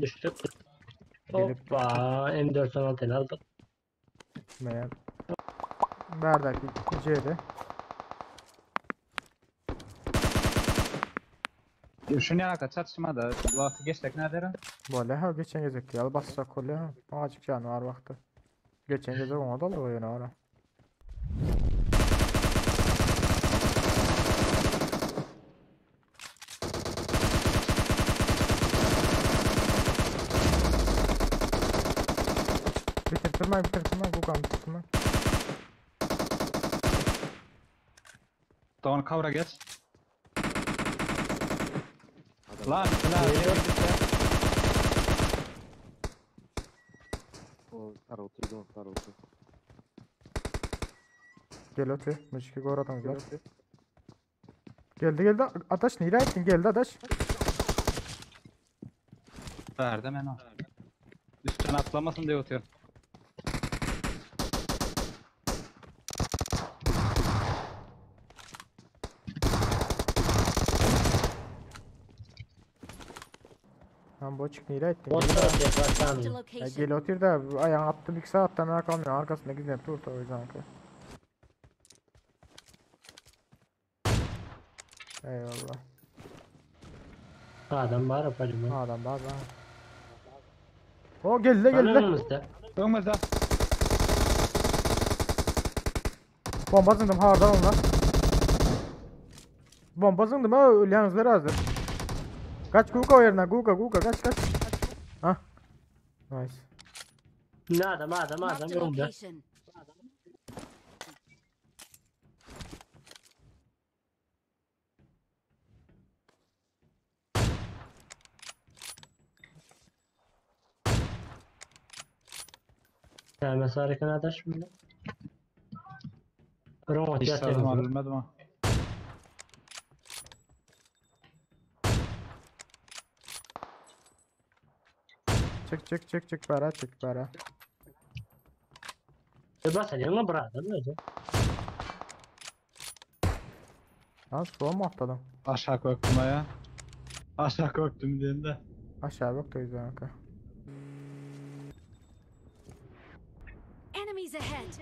Düştük. Gelip Hoppa M416 aldık. Men Bärdäki C'de. Şunu ýanaka çatışma da wagty geçsek nädere? Bolýa ha geçen gezek ýaly bassak bolýa ha. Azıcık canı var wagty. Geçen gezek oňa daldy ýöne ara. Bitirtme bitirtme Gugan bitirtme. Doğan kavra geç. Lan lan nereye gitti? O tarotuydu o tarotu. Gel öte. Müşki goradan gel. Geldi geldi. Ataş nereye ettin? Geldi Ataş. Verdim en o. Üstten atlamasın diye oturuyorum. Lan bu çık nereye ettin? Bot Geldi. tarafı Marked a yapar Ya location. gel otur da ayağını attım 2 saatten arkamda arkasında gizlenip durdu o yüzden ki. Eyvallah. Adam var apacım. Adam var var. O geldi geldi. Önümüzde. Önümüzde. Bomba zındım hardan onlar. Bomba zındım ha ölýäňizler hazır. Kaç Guga o yerine Guga Guga kaç kaç. Ha. Nice. Ne adam adam adam Marked a önümde. location. Gelmez harika adaş şimdi. Robot Hiç sardım yatıyor. bilmedim ha. Çık çık çık çık bara çık bara. E bas hadi ama bırak adam öyle. Lan suya mı atladım? Aşağı korktum ha ya. Aşağı korktum diyeyim de. Aşağı bak da yüzden kanka. Enemies ahead.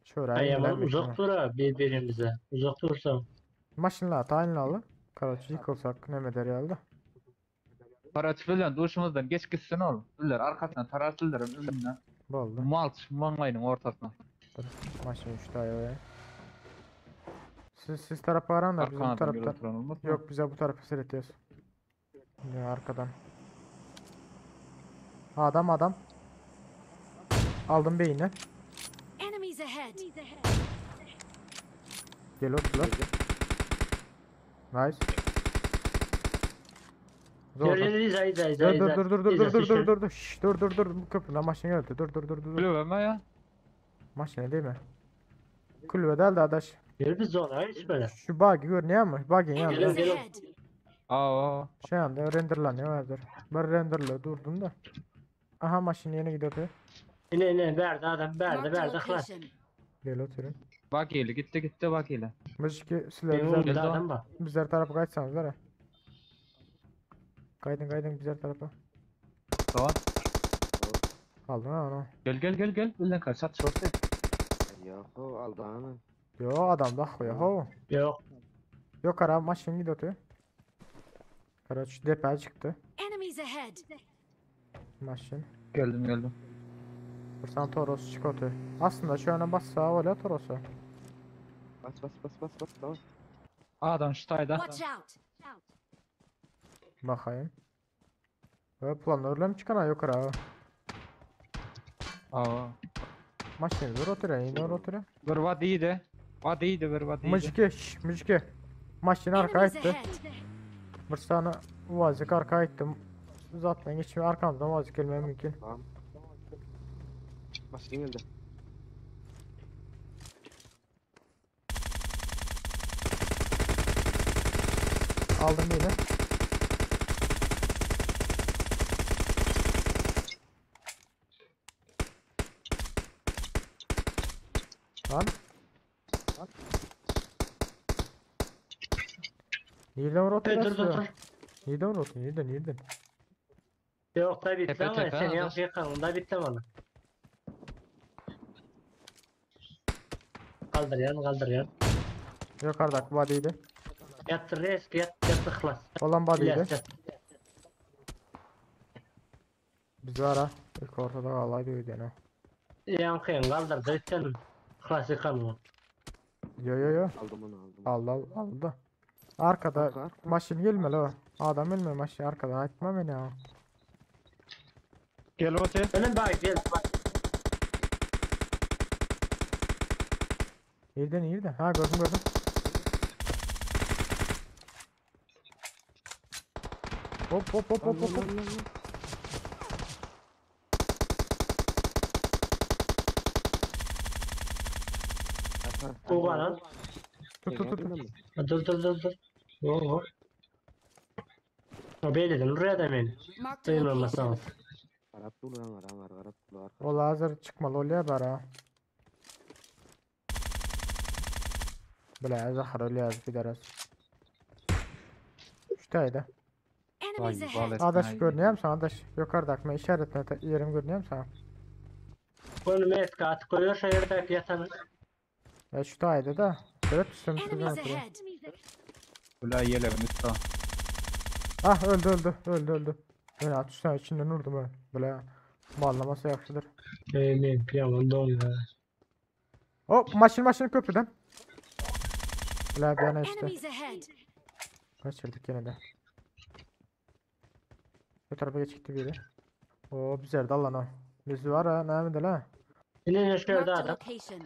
Şöyle Ay aman ilerlemiş uzak dur ha birbirimize. Uzak dursam. Maşınla tayinli alı. Karaçı yıkılsak ne eder herhalde. Paraç bilen duşumuzdan geç gitsin oğlum. Diller arkasından tarasıldır önünden. Boldu. Malç manglayının ortasına. Maşın 3 tane ya. Siz siz tarafa varan da bizim bu Arkadan taraftan. oturan olmaz mı? Yok bize bu tarafa seyretiyoruz. Ya arkadan. Adam adam. Aldım beyni. Enemies ahead. Gel otur lan. Nice. Zor. Gel gel izle izle izle. Dur dur dur dur dur İzle, dur dur şişe. dur dur dur. Şşş, dur dur dur bu köprüden maşın geldi. Dur dur dur dur. Kulübe mi ya? Maşın değil mi? Kulübe del de adaş. Gel biz zona hiç böyle. Şu bug'i görünüyor mu? Bug'in yanında. Enemies Gel, gel. ahead. Aa. Şey anda renderlanıyor vardır. Ben renderle durdum da. Aha maşın yeni gidiyor. Ne ne verdi adam verdi Marked a verdi hlas. location. Gel oturun. Bak ile gitti gitti bak ile. Müzik sizler Benim bizler, önümde Geldi o. adam var. bizler tarafa kaçsanız var ya. Kaydın kaydın bizler tarafa. Tamam. Aldın ha onu. Gel gel gel gel. Bilden kaç at şortu. Yahu aldı ana. Yo adam da koyuyor ho. Yok. Yok ara maşın gidiyor. Karaç depe çıktı. Enemies ahead. Maşın. Geldim geldim. Fırsan Toros çık otu. Aslında şu ana bassa öyle Toros'u. Bas bas bas bas bas tamam. Adam şutayda. Watch out. Bakayım. Ve planörle mi çıkan ha yok ara. Aa. Maşın zor oturuyor, yine oturuyor. Bir vadiydi. Vadiydi bir vadiydi. Müzik, şş, müzik. Maşın arkaya Enemies itti. ahead. Mırsanı vazik arkaya ittim. Zaten geçmiyor arkamdan vazik gelmeye mümkün. Tamam. Maşın geldi. Aldım yine. Lan. Nereden Dur dur oturuyorsun? dur. Nirden vurdu? Nirden? Nirden? Yok da bitti Tepe ama tepe sen adaş. yankı yakanında bitti ama. Kaldır yan kaldır yan. Yukarıdaki body'ydi. Yattır reis yat yat ıhlas. Olan body'ydi. İlyas yat. Biz var ha. İlk ortada kalaydı öyle Yankı yan kaldır da sen ıhlas yıkanma. Yo yo yo. Aldım onu aldım. Aldı aldı aldı. Arkada Arka, arka. maşın gelme la. Adam gelme maşın arkadan atma beni ha. Gel otur. Benim bak gel bak. Nereden nereden? Ha gördüm gördüm. Hop hop hop Lan, hop hop. lan, hop. lan, lan, lan. Arka, arka. Bu var lan. Tut tut tut. Gelmedin mi? Dur dur dur dur. Yok yok. O belirledin oraya da beni. Marked a Duyun location. olmasa. Arap dolu lan var, var, Arap dolu arka. O lazer çıkmalı oluyor bara. Bile zahar oluyor bir deras. Şuraydı. Enemies Vay, ahead. valet. Adaş Ay. görünüyor musun? Adaş yukarıda akma işaretine yerim görünüyor musun? Onu metka at koyuyor şu yerdeki yatanı. Ya şuraydı da. Evet üstüm üstüm Enemies oturuyor. ahead. Ula yeleğim üstü. Ah öldü öldü öldü öldü. Ben at üstüne içinden vurdum ha. Böyle bağlaması yakışıdır. Benim piyaman don ya. Hop maşın maşın köprüden. Böyle bir yana işte. Enemies ahead. Kaçırdık yine de. Bu tarafa geçti biri. Oo bizler de lan o. Biz var ha ne mi de la. Yine ne şu yerde Marked a adam. location.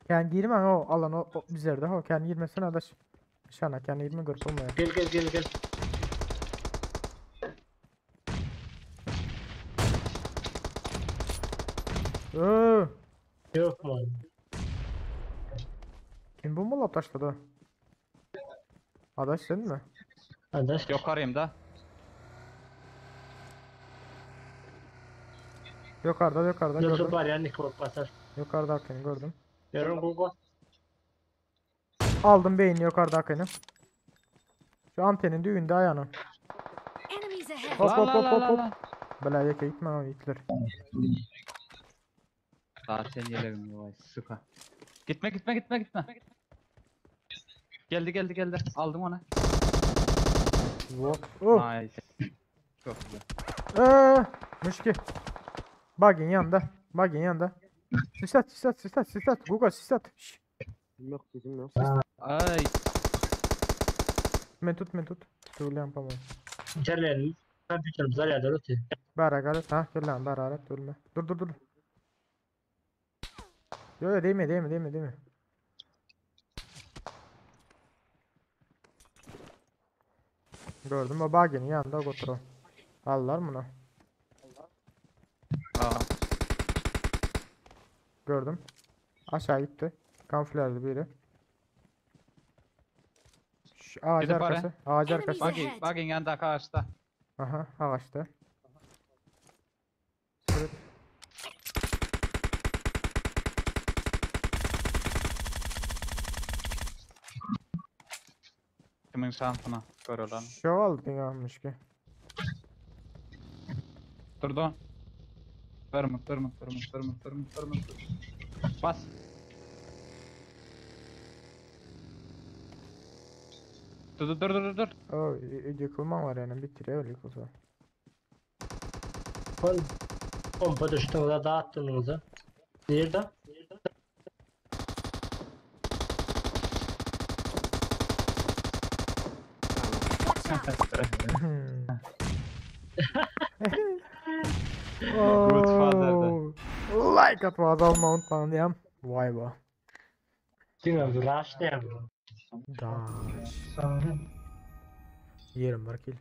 Kendi girme o alan o, o bizler de o kendi girmesene adaş. Şana kendi girme görüp olmuyor. Gel gel gel gel. Oo, Yok mu? kim bu mu taşladı? Adaş sen mi? Adaş. Yukarıyım da. Yukarıda yukarıda Dur dur gördüm. var ya Nikol basar. Yukarıda Akın'ı gördüm. Yarın Google. Aldım beynini yukarıda Akın'ı. Şu antenin düğünde ayağını. Enemies ahead. Hop Lan, hop lan, hop lan, hop lan, hop. lan. Bela yeke gitme o itler. Daha sen yeleğim vay sıka. Gitme gitme gitme gitme. Geldi geldi geldi. Aldım onu. Hop. Oh. Nice. Çok güzel. Eee, müşki. Bug'in yanında. Bug'in yanında. Sisat sisat sisat sisat. Google sisat. Şş. Sesim yok, sesim yok. Ay Men tut men tut. Tutulan yapamam. İçerilerin kompüterimiz var ya doğru. Bara galet ha gel lan bara galet ölme. Dur dur dur. Yo yo değme değme değme değme. Gördüm o bug'in yanında götür o. Allar bunu. Aa, Gördüm. Aşağı gitti. Kamuflajlı biri. Şu ağaç Gidip ara. arkası. Ağaç Enemies arkası. buggy, ahead. buggy'nin yanında karşıda. Aha ağaçta. Sürüp. Kimin şansına gör olan. Şov aldı yanmış ki. Durdu. Durma durma durma durma durma durma. Bas. Dur dur dur dur dur. O yıkılma var yani bitiriyor öyle yıkılsa. Kon pompa düştüğünüzde dağıttığınızda. Nerede? Watch out. Good father'dı. Oo. Like atmayı azalma unutmayın diyeyim. Vay be. Değil mi? Rush değil mi? Daş. Yerim var kill.